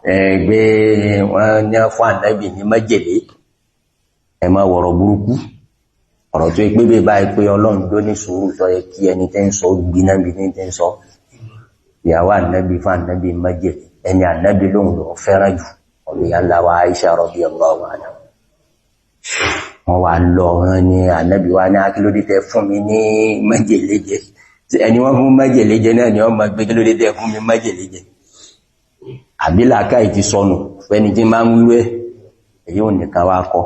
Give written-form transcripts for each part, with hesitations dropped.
Gbé wọn ní fún ànábì ní májèlé. Ẹ má wọ̀rọ̀ burúkú, ọ̀rọ̀ tó pé bí báyìí pé Ọlọ́run ló ní sùúrù tó yẹ kí ẹni tẹ́ ń sọ gbiná bí ní tẹ́ ń sọ. Ìyàwó ànábì fún ànábì májèlé, ẹni ànábì lóhùn lòún fẹ́ràn jù, ọ̀rọ̀ ìyá ńlá wa Aisha radiyallahu anha. Wọ́n wá lọ wọn ní ànábì wa ní akílódé tẹ fún mi ní májèlé jẹ? Ẹni wọ́n fún májèlé jẹ náà ni wọ́n máa gbé kílódé tẹ fún mi májèlé jẹ? Àbí làákàyè ti sọnù fẹ́ni tí máa ń wíwẹ́? Èyí ò nìkan wá kọ́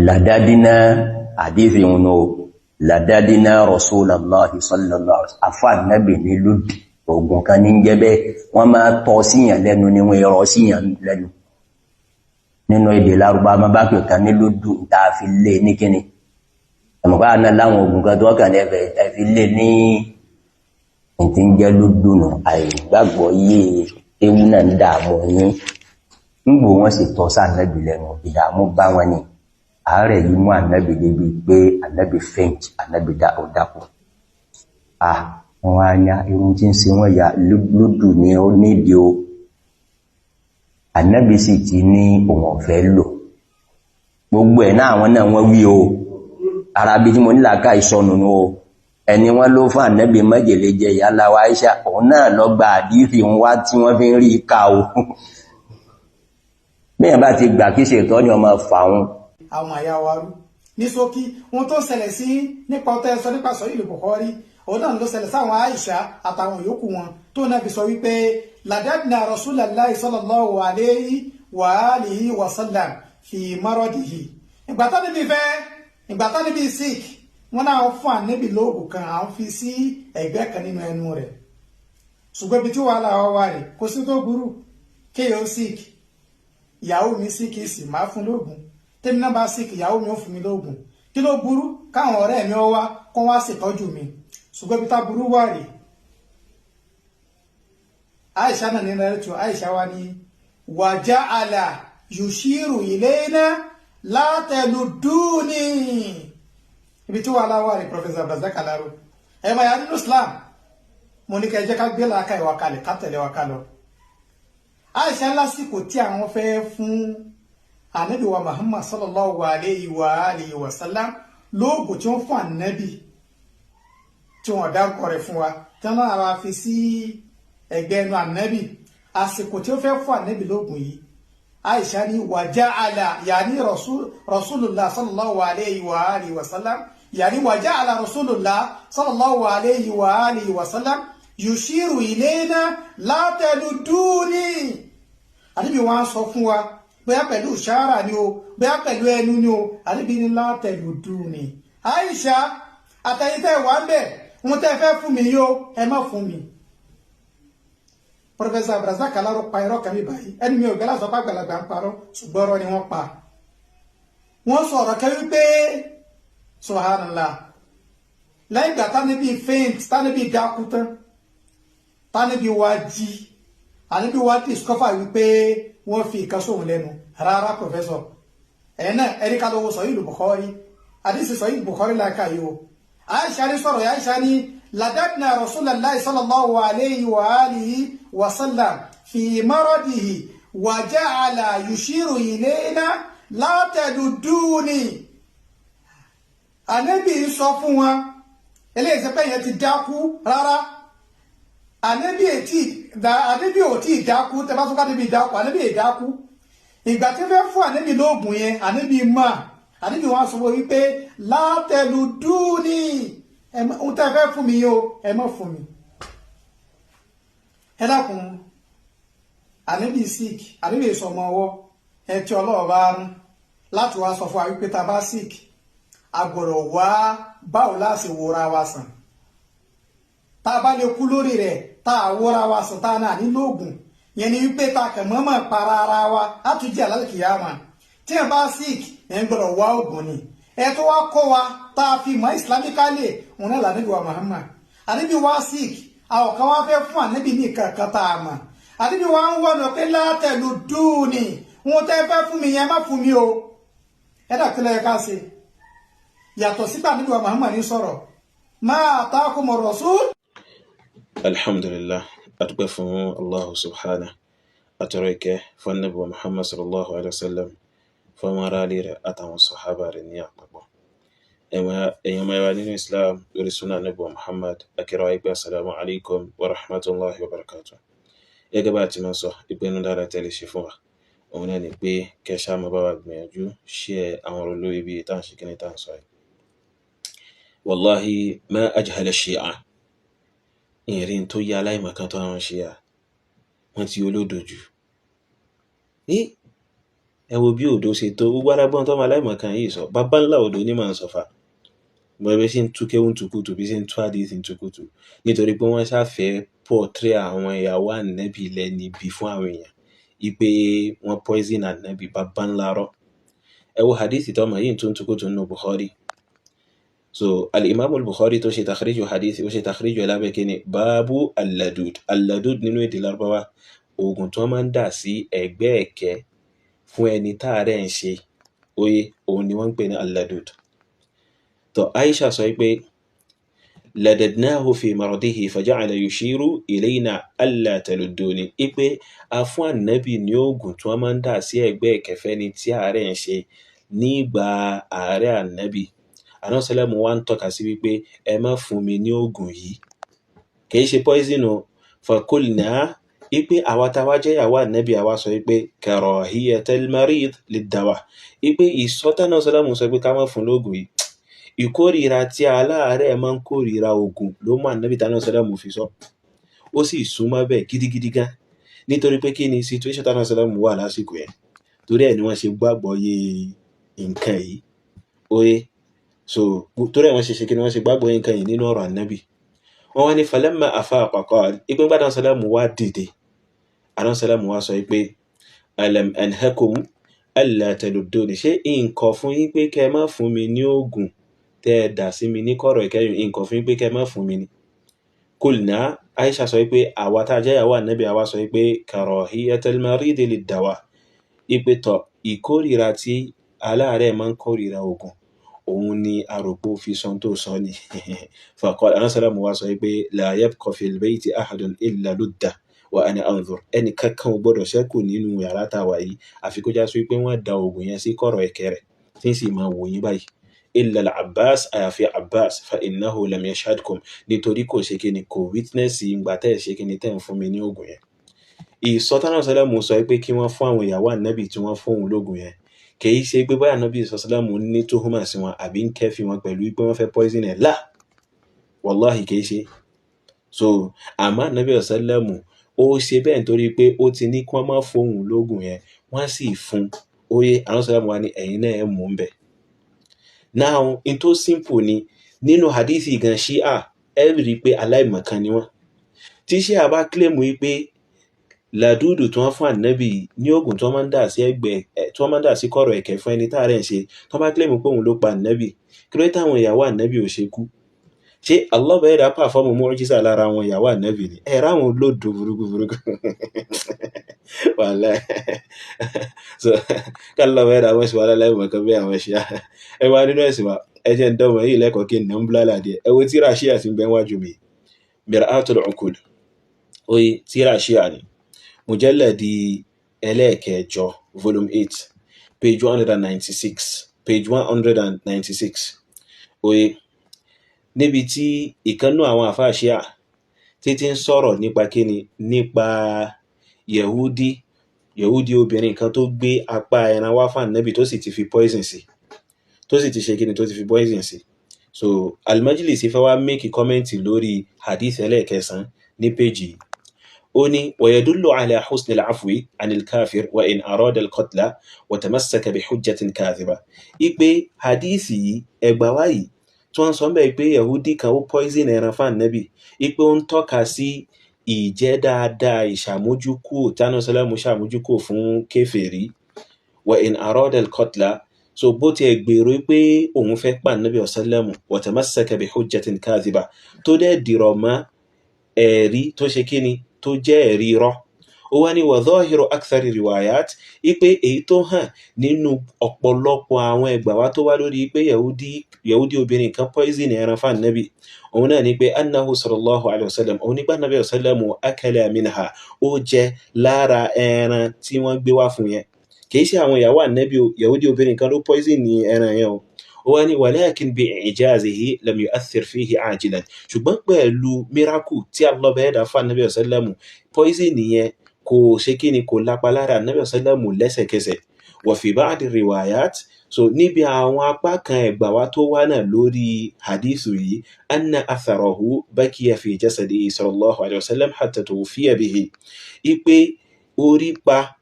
làdádínà àdífì òun o, làdádínà Rasulullahi sallallahu alaihi wasallam. Afá ànábì ní lódì oògùn kan ní jẹ́ bẹ́ẹ̀, wọ́n máa tọ́ síyàn lẹ́nu ni, wọ́n rọ síyàn lẹ́nu. Nínú èdè Lárúbá, máa bá pè kan ní lódù tá a fi lé ní kíni, ẹ̀mọ̀pá náà láwọn oògùn kan tó wọ́n kàn ní ẹ fi lé ní ìtí ń jẹ́ lódù nù. Àìgbàgbọ́ yé ewu náà ń dààmú yín. Ńgbò wọ́n sì tọ́ sí ànábì lẹ́nu, ìdààmú bá wọn ni. Àárẹ̀ yìí mú ànábì débi pé ànábì faint, ànábì dá ó dákú. Ah, wọ́n wá ní irun tí ń ṣe wọ́n ya lódù ní ó nídìí o. Ànábì sì ti ní òun ọ̀fẹ́ lò gbogbo ẹ̀ náà. Àwọn náà wọ́n wí o, ara bí tí mo ní làákà ìsọnù nù o. Ẹni wọ́n ló fún ànábì májèlé jẹ, ìyá ńlá wa Aisha, òun náà lọ gba àdífì ń wá tí wọ́n fi ń rí ká o. Bẹ́ẹ̀ bá ti gbà kí ṣètọ́ ni ọmọ fà wọn. Àwọn àyà wa rú ní ṣókí, ohun tó ń ṣẹlẹ̀ sí nípa ọtẹ sọ nípa Sahih Bukhari, òun náà ló ṣẹlẹ̀ sáwọn Aisha àtàwọn yòókù wọn, tó náà fi sọ wípé ladadna Rasulullahi sallallahu alayhi wa alihi wa sallam fi maradihi. Ìgbà tánibí fẹ́, ìgbà tánibí sick, wọn náà fún ànábì lóògùn kan, à ń fi sí ẹ̀gbẹ́ kan nínú ẹnu rẹ̀. Ṣùgbọ́n ibi tí wàhálà wa wà rè, kò sí tó burú kéèyàn sick. Ìyàwó mi sick, sì máa fún lóògùn. Tèmi náà bá sick, ìyàwó mi ó fún mi lóògùn. Kí ló burú káwọn ọ̀rẹ́ mi ó wá kó wá ṣètọ́jú mi? Ṣùgbọ́n ibi tá burú wà rè, Aisha náà ní rẹ̀ tó Aisha wa ní waja'ala yushiru ilayna látẹludúni. Ibi tí wàhálà wà rè, Professor Abdulrazak Alaro, ẹ̀ máa yà nínú Islam, mo ní kẹ́ ẹ jẹ́ ká gbé làákà ìwà kalẹ̀, ká tẹ̀lé wa ká lọ. Aisha lásìkò tí àwọn fẹ́ fún ànábì wa Muhammad sallallahu alayhi wa alihi wa sallam lóògùn tí wọ́n fún ànábì tí wọ́n dárúkọ rẹ̀ fún wa, tí wọ́n náà wá fi sí ẹ̀gbẹ́ ẹnu ànábì, àsìkò tí ó fẹ́ fún ànábì lóògùn yìí, Aisha ní waja'ala yàní Rasulullah sallallahu alayhi wa alihi wa sallam, yàní waja'ala Rasulullah sallallahu alayhi wa alihi wa sallam yushiru ilayna látẹludúni. Ànábì wọn sọ fún wa, bóyá pẹ̀lú ṣáárà ni o, bóyá pẹ̀lú ẹnu ni o, ànábì ní látẹludúni. Aisha àtẹ̀yìntẹ̀ wà ń bẹ̀, ń tẹ́ fẹ́ fún mi yó, ẹ má fún mi. Professor Abdulrazak Alaro pa irọ́ kan mi báyìí. Ẹni mi ò gbẹ́lá sọ pé àgbàlagbà ń parọ́, ṣùgbọ́n ọ̀rọ̀ ni wọ́n pa. Wọ́n sọ̀rọ̀ kẹ́ wípé subhanallah, lẹ́yìn ìgbà tánibí faint, tánibí dákú tán, tánibí wá jí, àníbí wá discover wípé wọ́n fi ìkan sóhun lẹ́nu. Rárá, professor, ẹ̀yìn náà ẹni ká lọ́wọ́ Sahih Bukhari, àdìsí Sahih Bukhari láìka yìí o. Aisha ní sọ̀rọ̀, Aisha ní ladadna Rasulullahi sallallahu alayhi wa alihi wa sallam fi maradihi wa ja'ala yushiru ilayna látẹ̀lúdúni. Ànábì sọ fún wọn, eléyìí sẹpẹ́ yẹn ti dákú. Rárá, ànábì ètí, ànábì ò tí ì dákú. Tẹ bá tún ká níbi dákú, ànábì è dákú. Ìgbà tí fẹ́ fún ànábì lóògùn yẹn, ànábì mà, ànábì wọn sọ wípé látẹludúni, ohun tẹ́ fẹ́ fún mi yìí o, ẹ má fún mi. Ẹ dákun, ànábì sick, ànábì èso ọmọ ọwọ́ ẹ tí Ọlọ́run bá rún láti wá sọ fún wa wípé tá a bá sick, a gbọ́dọ̀ wá báwo láti wòra wa sàn. Tá a bá lè kú lórí rẹ̀, tá a wòra wa sàn, tá a náà nílò oògùn yẹn ni wípé tá a kàn mọ́mọ́ para ara wa, á tún jẹ́ àlálùkìyàmà. Tí ẹ bá sick, ẹ ń gbọ́dọ̀ wá oògùn ni. Ẹ tó wá kọ́ wa tá a fi mọ̀ islamically, òun náà lànàbí wa Muhammad. Ànábì wá sick, àwọn kan wá fẹ́ fún ànábì ní kankan tá a mọ̀. Ànábì wá ń wọ̀nà pé látẹ̀lú dùn-ní, wọn tẹ́ fẹ́ fún mi yẹn, má fún mi o. Ẹ dàkí lẹ́yìn ká ṣe yàtọ̀ sígbà ànábì wa Muhammad ní sọ̀rọ̀ máa atakum rasul. Alhamdulillah, adúpẹ́ fún Allahu subhanahu. Atọrọ ìkẹ́ fún Ànábì wa Muhammad sallallahu alaihi wasallam, fún àwọn ará ilé rẹ̀ àtàwọn sàhábà rẹ̀ ní àpapọ̀. Ẹ̀yin ọmọ wa nínú Islam lórí sunnah Ànábì wa Muhammad, akẹ́rọ ayé pé assalamu alaikum wa rahmatullahi wa barakatuh. Gẹ́gẹ́ bá a ti máa sọ, ìpinnu dáadáa tẹ́lẹ̀ ṣe fún wa, òun náà ni pé kẹ́ ṣáà máa bá wa gbìyànjú share àwọn ọ̀rọ̀ lórí ibi tá à ń ṣe kíni tá à ń sọ yìí. Wallahi ma ajhala Shia, ìrìn tó yá aláìmọ̀kan tó àwọn Shia, wọ́n ti olódo jù. Ẹ wo bí òdo ṣe tó, gbogbo alágbọ́n tó máa aláìmọ̀kan yìí sọ, bàbá ńlá òdo ní màá ń sọ fà. Bọ́ bí ṣe ń tú kéwú ń tukùtù, bí ṣe ń tú àdìsí ń tukùtù, nítorí pé wọ́n ṣàfẹ́ portray àwọn ìyàwó ànábì lẹ́ni bí fún àwọn èèyàn, ipe wọ́n poison ànábì, bàbá ńlá rọ́. Ẹ wo hadisi tó mọ̀ yìí tún tukùtù nínú Bukhari. So al-Imam al-Bukhari tó ṣe takhriju hadisi, ó ṣe takhriju lábẹ́ kíni báàbù alladud. Alladud nínú èdè Lárúbáwá, oògùn tó máa ń dà sí ẹ̀gbẹ́ ẹ̀kẹ́ fún ẹni táàárẹ̀ ń ṣe, oye, òun ni wọ́n ń pè ní alladud. Tó Aisha sọ pé ladadnahu fi maradihi faja'ala yushiru ilayna alla taludduni, ipe a fún ànábì ní oògùn tí wọ́n máa ń dà sí ẹ̀gbẹ́ ẹ̀kẹ́ fẹ́ni tí àárẹ̀ ń ṣe nígbà àárẹ̀ ànábì. Ànábì sálàmù wa ń tọ́ka sí wípé ẹ má fún mi ní oògùn yìí, kìí ṣe poison o. Fakulna, ipe àwa tá wá jẹ́ ìyàwó ànábì, àwa sọ wípé karahiyatal marid lid-dawa, ipe ìsọtánà sálàmù sọ pé ká má fún lóògùn yìí, ìkórìíra tí aláàárẹ̀ máa ń kórìíra oògùn ló mú ànábì tánà sálàmù fi sọ. Ó sì súnmọ́ bẹ́ẹ̀ gidigidi gan, nítorí pé kí ni situation tánà sálàmù wà lásìkò yẹn, torí ẹ̀ ni wọ́n ṣe gbàgbọ́ yé nǹkan yìí. Oye, so torí ẹ̀ wọ́n ṣe ṣe kí ni wọ́n ṣe gbàgbọ́ yé nǹkan yìí nínú ọ̀rọ̀ ànábì. Wọ́n wá ní falamma afaqa qala, ipe ńgbà tánà sálàmù wá dìde, àná sálàmù wá sọ pé alam anhakum alla taludduni, ṣé nǹkan fún yín pé kẹ́ ẹ má fún mi ní oògùn tẹ́ ẹ dà sí mi ní kọ̀rọ̀ ìkẹyìn, nǹkan fún yín pé kẹ́ ẹ má fún mi ni. Kulna, Aisha sọ pé àwa tá a jẹ́ ìyàwó ànábì, àwa sọ pé karahiyatal maridi lid-dawa, ipe tọ̀ ìkórìíra tí aláàárẹ̀ máa ń kórìíra oògùn, òun ni àròpọ̀ fi sọ tó sọ ni. Faqala, àná sálàmù wá sọ pé la yabqa fil bayti ahadun illa ludda wa ana anzur, ẹnì kankan ò gbọdọ̀ ṣẹ́kù nínú yàrá tá a wà yìí àfi kó já sí pé wọ́n da oògùn yẹn sí kọ̀rọ̀ ẹ̀kẹ́ rẹ̀ tí ń sì máa wò yín báyìí. Illa al-Abbas, àyàfi Abbas, fa innahu lam yashhadkum, nítorí kò ṣe kíni, kò witness ìgbà tẹ́ ẹ̀ ṣe kíni tẹ́ ẹ̀ ń fún mi ní oògùn yẹn. Ìsọtánà sálàmù sọ pé kí wọ́n fún àwọn ìyàwó ànábì tí wọ́n fún òun lóògùn yẹn, kìí ṣe pé báyà ànábì sọsálàmù ní tuhuma sí wọn àbí ń kẹ́fì wọn pẹ̀lú pé wọ́n fẹ́ poison ẹ̀, là wàláhì kìí ṣe. So àmọ́ ànábì sọsálàmù ó ṣe bẹ́ẹ̀ nítorí pé ó ti ní kí wọ́n má fún òun lóògùn yẹn, wọ́n sì fún oye. Àwọn sọsálàmù wa ní ẹ̀yin náà ẹ̀ mú un bẹ̀. Now in tó simple ni nínú hadithi gan Shia, ẹ rí i pé aláìmọ̀kan ni wọ́n. Tí Shia bá claim wípé làdúdù tí wọ́n fún ànábì ní oògùn tí wọ́n máa ń dà sí ẹ̀gbẹ́, tí wọ́n máa ń dà sí kọ̀rọ̀ ẹ̀kẹ́ fún ẹni táàárẹ̀ ń ṣe, tí wọ́n bá claim pé òun ló pa ànábì, kí ló dé táwọn ìyàwó ànábì ò ṣe kú? Ṣé Allah bẹ́ẹ̀ dá pàfọ́ọ̀mù mu'jiza lára àwọn ìyàwó ànábì ni? Ẹ ráwọn olódo burúkú burúkú, wàláhì. So kálọ̀ bẹ́ẹ̀ dá wọ́n ṣe wàhálà láìmọ̀kan bí àwọn Ṣíà. Ẹ wá nínú ẹ̀sìn wa, ẹ jẹ́ ń dánwò yìí lẹ́kọ̀ọ́ kí n nà ń búlálà díẹ̀. Ẹ wo tíra Ṣíà tí ń bẹ wájú mi, Mir'atul Uqul, oye, tíra Ṣíà ni, mujalladi ẹlẹ́ẹ̀kẹjọ, volume 8, page 196, page 196. Oye, níbi tí ìkànnú àwọn àfáà Ṣíà títí ń sọ̀rọ̀ nípa kíni, nípa Yehudi, Yehudi obìnrin kan tó gbé apá ẹran wá fún ànábì tó sì ti fi poison sí, tó sì ti ṣe kíni, tó ti fi poison sí. So Al-Majlisi fẹ́ wá make comment lórí hadith ẹlẹ́ẹ̀kẹsàn ní péjì yìí. Ó ní ويدل على حسن العفو عن الكافر وإن أراد القتل وتمسك بحجة كاذبة, ipe hadith yìí, ẹgbà wá yìí tí wọ́n sọ ń bẹ̀ pé Yehudi kan ó poison ẹran fún ànábì, ipe ó ń tọ́ka sí ìjẹ́ dáadáa, ìṣàmójúkúò tánà sọlẹ́mù ṣàmójúkúò fún kèfèrí, وإن أراد القتل, so bó tiẹ̀ gbèrò pé òun fẹ́ pa ànábì ọ̀sálẹ́mù, وتمسك بحجة كاذبة, tó dẹ̀ dìrọ̀ mọ́ ẹ̀rí tó ṣe kíni, tó jẹ́ ẹ̀rí irọ́. Ó wá ní wa dhahiru akthari riwayat, ipe èyí tó hàn nínú ọ̀pọ̀lọpọ̀ àwọn ẹgbà wa tó wá lórí pé Yahudi obìnrin kan poison ẹran fún Ànábì, òun náà ni pé annahu sallallahu alayhi wa sallam, òun nípa Ànábì sallam akala minha, ó jẹ lára ẹran tí wọ́n gbé wá fún yẹn. Kìí ṣe àwọn ìyàwó Ànábì o, Yahudi obìnrin kan ló poison ní ẹran yẹn o. Ó wá ní walakin bi i'jazihi lam yu'aththir fihi ajilan, ṣùgbọ́n pẹ̀lú miracle tí Allah bẹ́ẹ̀ dá fún Ànábì sallam, poison yẹn kò ṣe kí ni, kò lápa lára Ànábì sallam lẹ́sẹ̀kẹsẹ̀. Wa fi ba'di riwayat, so níbi àwọn apá kan ẹgbà wa tó wá náà lórí hadithu yìí, anna atharahu bakiya fi jasadihi sallallahu alayhi wa sallam hatta tuwuffiya bihi, ipe orí pa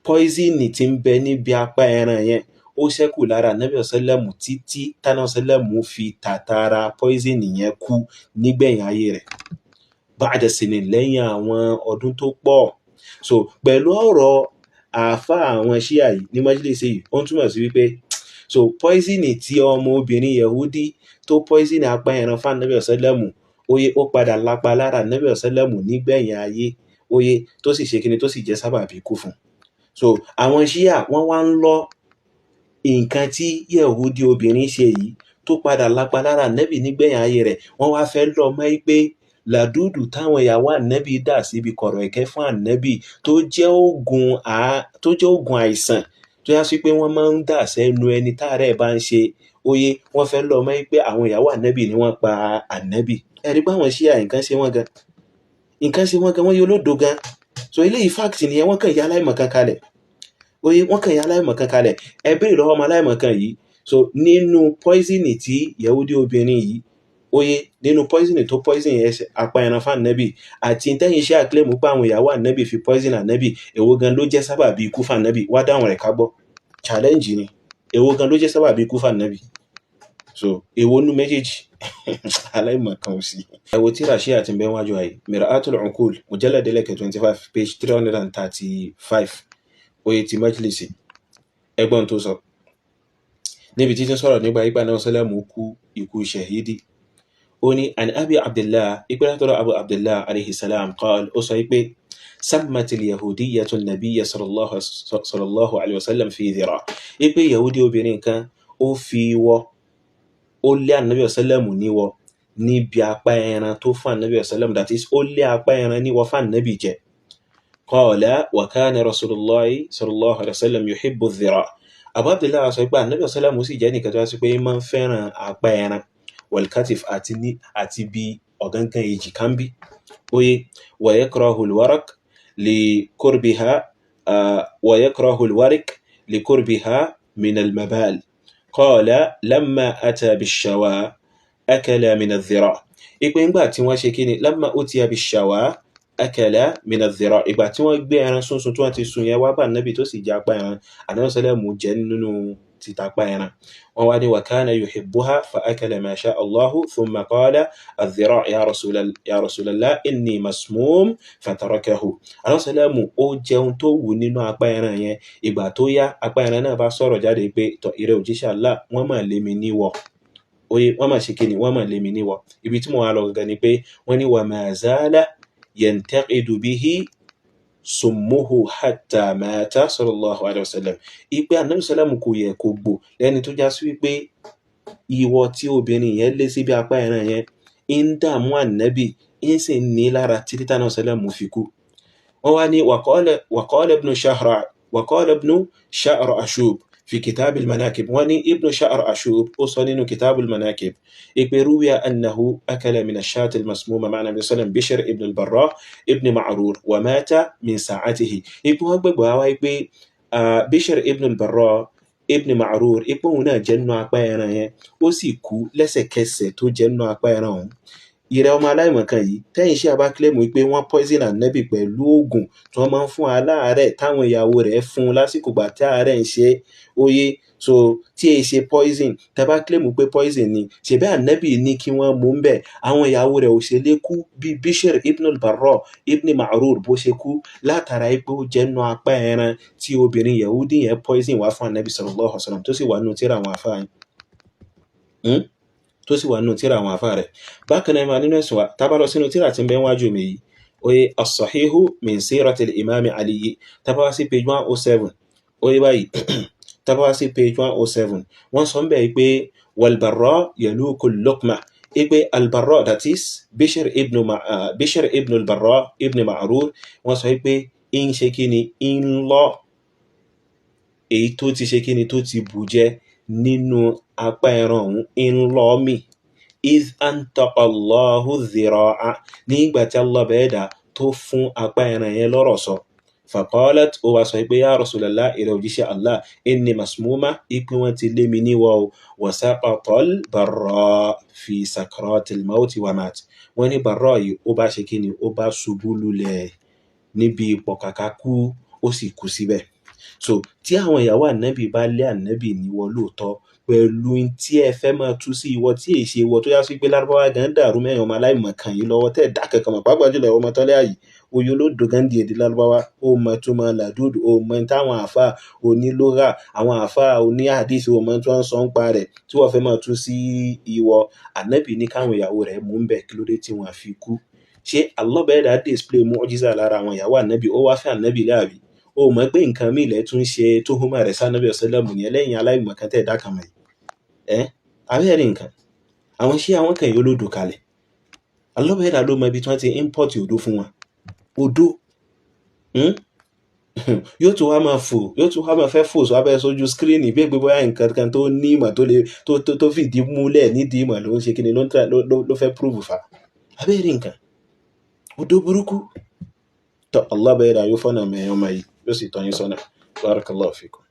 poison tí ń bẹ níbi apá ẹran yẹn ó ṣẹ́kù lára Ànábì sallam títí tánà sallam fi tàtàrà poison yẹn kú nígbẹ̀yìn ayé rẹ̀, ba'da sinin, lẹ́yìn àwọn ọdún tó pọ̀. So pẹ̀lú ọ̀rọ̀ àáfà àwọn ṣíà yìí ní májílísì yìí, ó ń túmọ̀ sí wípé so poison tí ọmọ obìnrin Yahudi tó poison apá ẹran fún Ànábì sallam, oye ó padà lápa lára Ànábì sallam nígbẹ̀yìn ayé, oye tó sì ṣe kíni, tó sì jẹ́ sábàbí ikú fún. So àwọn ṣíà wọ́n wá ń lọ nǹkan tí Yahudi obìnrin ṣe yìí tó padà lápa lára Ànábì nígbẹ̀yìn ayé rẹ̀, wọ́n wá fẹ́ lọ mọ́ pé làdúdù táwọn ìyàwó Ànábì dà síbi kọ̀rọ̀ ẹ̀kẹ́ fún Ànábì tó jẹ́ oògùn àìsàn tó yá sí pé wọ́n máa ń dà sẹ́nu ẹni táàrẹ̀ bá ń ṣe, oye wọ́n fẹ́ lọ mọ́ pé àwọn ìyàwó Ànábì ni wọ́n pa Ànábì. Ẹ̀rí pé àwọn ṣíà nǹkan ṣe wọ́n gan, nǹkan ṣe wọ́n gan, wọ́n yóò lódo gan. So eléyìí fact nìyẹn, wọ́n kàn yá aláìmọ̀kan kalẹ̀, oye wọ́n kàn yá aláìmọ̀kan kalẹ̀. Ẹ béèrè lọ́wọ́ ọmọ aláìmọ̀kan yìí, so nínú poison tí Yahudi obìnrin yìí, oye nínú poison tó poison yẹn apá ẹran fún Ànábì àti tẹ́yìn iṣẹ́ àkílẹ̀mú pé àwọn ìyàwó Ànábì fi poison Ànábì, èwo gan ló jẹ́ sábàbí ikú fún Ànábì? Wá dáhùn rẹ̀ ká gbọ́. Challenge ni, èwo gan ló jẹ́ sábàbí ikú fún Ànábì? So èwo nú méjèèjì? Aláìmọ̀kan ò sí. Ẹ wo tírà ṣíà tí ń bẹ wájú ayé, Mir'atul Uqul, mujallad ẹlẹ́kẹ̀ 25 page 335, oye ti Majlisi. Ẹgbọ́n tó sọ níbi títí sọ̀rọ̀ nípa ìgbà náà sọ́lẹ́mù kú ikú ṣẹ̀hídì. Ó ní an Abi Abdillah, ìpínlẹ̀ Abu Abdillah alayhi salam qal, ó sọ pé sammatil yahudiyyatu nabiyya sallallahu alayhi wa sallam fi dhira, ipe yahudi obìnrin kan ó fi wọ, ó lé Ànábì sallam níwọ níbi apá ẹran tó fún Ànábì sallam, that is ó lé apá ẹran níwọ fún Ànábì jẹ. Qala wa kana rasulullahi sallallahu alayhi wa sallam yuhibbu dhira. Abu Abdillah sọ pé Ànábì sallam sì jẹ́ nìkan tó wá sí pé máa ń fẹ́ràn apá ẹran walkatif àti bí ọ̀gángán èjìká ń bí, oye wa yakrahu alwarak li qurbiha, wa yakrahu alwarik li qurbiha min almabal. Qala lamma ata bishawa akala min adh-dhira, ipe ńgbà tí wọ́n ṣe kíni, lamma utiya bishawa akala min adh-dhira, ìgbà tí wọ́n gbé ẹran sunsun tí wọ́n ti sun yẹn wá bá Ànábì tó sì jẹ apá ẹran, Ànábì sallam jẹ nínú títàpá ẹran. Wọ́n wá ní wa kana yuhibbuha fa akala ma sha Allahu thumma qala adh-dhira' ya Rasulallah inni masmum fatarakahu. Ànábì sallam ó jẹun tó wù nínú apá ẹran yẹn, ìgbà tó yá apá ẹran náà bá sọ̀rọ̀ jáde pé tọ̀ ìrẹ òjíṣẹ́ Allah, wọ́n mà lé mi níwọ̀, oye wọ́n mà ṣe kíni, wọ́n mà lé mi níwọ̀. Ibi tí mo wà lọ gangan ni pé wọ́n ní wa ma zala yantaqidu bihi summuhu hatta mata sallallahu alayhi wa sallam, ipe Ànábì sallam kò yẹ kó gbò lẹ́ni tó já sí wípé ìwọ tí obìnrin yẹn lé síbi apá ẹran yẹn ń dààmú Ànábì, ń sì ní lára títí tánà sallam fi kú. Wọ́n wá ní waqala ibnu Sha'r Ashub fi kitab al-Manakib, wọ́n ní ibnu Sha'r Ashub ó sọ nínú kitab al-Manakib ipe ruwiya annahu akala min ash-shat al-masmuma ma'a Nabi sallam Bishr ibn al-Barra ibn Ma'rur wa mata min sa'atihi. Ipe wọ́n gbẹ̀gbẹ̀ wá pé Bishr ibn al-Barra ibn Ma'rur ipe òun náà jẹ́ nínú apá ẹran yẹn, ó sì kú lẹ́sẹ̀kẹsẹ̀ tó jẹ́ nínú apá ẹran òun. Ìrẹ ọmọ aláìmọ̀kan yìí, tẹ́yìn iṣẹ́ àbá kílẹ̀mù pé wọ́n poison Ànábì pẹ̀lú oògùn tí wọ́n máa ń fún aláàárẹ̀ táwọn ìyàwó rẹ̀ fún lásìkò ìgbà tí àárẹ̀ ń ṣe, oye so tí èyí ṣe poison, tẹ́ bá kílẹ̀mù pé poison ni, ṣèbí Ànábì ní kí wọ́n mú ń bẹ̀, àwọn ìyàwó rẹ̀ ò ṣe lè kú bí Bishr ibn al-Barra ibn Ma'rur bó ṣe kú látara pé ó jẹ́ nínú apá ẹran tí obìnrin Yahudi yẹn poison wá fún Ànábì sallallahu alaihi wasallam, tó sì wà nínú tírà àwọn àfáà yìí, tó sì wà nínú tírà àwọn àfáà rẹ̀. Bákan náà nínú ẹ̀sùn wa, tá bá lọ sínú tírà tí ń bẹ níwájú mi yìí, Oye as-sahihu min sirati al-imam Ali. Tá bá wá sí page 107, oye báyìí, tá bá wá sí page 107, wọ́n sọ ń bẹ̀ pé wal-Barra yaluku al-luqma, ipe al-Barra, that is Bishr ibn Bishr ibn al-Barra ibn Ma'rur, wọ́n sọ pé ń ṣe kí ni, ń lọ èyí tó ti ṣe kí ni, tó ti bù jẹ nínú apá ẹran ọ̀hún, ń lọ mì, iz antaqa Allahu dhira'a, nígbà tí Allah bẹ́ẹ̀ dà tó fún apá ẹran yẹn lọ́rọ̀ sọ. Faqalat, ó wá sọ pé ya Rasulallah, ìrẹ̀ òjíṣẹ́ Allah, inni masmuma, ipe wọn ti lé mi níwọ̀ o, wa saqatal Barra fi sakratil mawti wa mat. Wọ́n ní Barra yìí ó bá ṣe kí ni, ó bá ṣubú lulẹ̀ níbi ìpọ̀kàkà kú, ó sì kú síbẹ̀. So tí àwọn ìyàwó ànábì bá lé ànábì níwọ̀ lóòótọ́ pẹ̀lú tí ẹ fẹ́ máa tú sí ìwọ tí èyí ṣe ìwọ tó yá sí pé lárúbáwá gan dàrú mẹ́rin ọmọ aláìmọ̀ kan yìí lọ́wọ́ tẹ́ dá kankan mọ̀, pàápàá jùlọ ọmọ tọ́lẹ́ àyè oyè olódò gan di èdè lárúbáwá, ó mọ tó mọ làdúdù, ó mọ táwọn àfa onílóra, àwọn àfa oníhàdísì, ó mọ tí wọ́n sọ ń pa rẹ̀ tí wọ́n fẹ́ máa tú sí ìwọ. Ànábì ní káwọn ìyàwó rẹ̀ mú ń bẹ̀, kí ló dé tí wọ́n fi kú? Ṣé Allah bẹ́ẹ̀ dá display mu'jiza lára àwọn ìyàwó ànábì, ó wá fẹ́ ànábì láàbí? Ó mọ̀ pé nǹkan míì lẹ́ tún ṣe tó húnmọ̀ rẹ̀ sànábì ọ̀sẹ́lẹ̀mù ní ẹlẹ́yìn aláìmọ̀kan tẹ̀ dá kan mọ̀ yìí. Ẹ́ abẹ́rẹ́ nǹkan àwọn ṣé àwọn kan yìí olódò kalẹ̀, Allah bẹ́ẹ̀ dá ló mọ ibi tí wọ́n ti import odò fún wọn. Odò yóò tún wá máa fò, yóò tún wá máa fẹ́ fò sọ abẹ́ sójú skírínì bí gbogbo bóyá nǹkan kan tó ní ìmọ̀ tó lè tó fìdí múlẹ̀ nídìí ìmọ̀ ló ń ṣe kíni ló fẹ́ prove fa. Abẹ́rẹ́ nǹkan odò burúkú tọ́. Allah bẹ́ẹ̀ dá yóò fọ́nà mẹ́yàn ọmọ yìí, yóò sì tọ́ yín sọ́nà. Barakallahu fikum.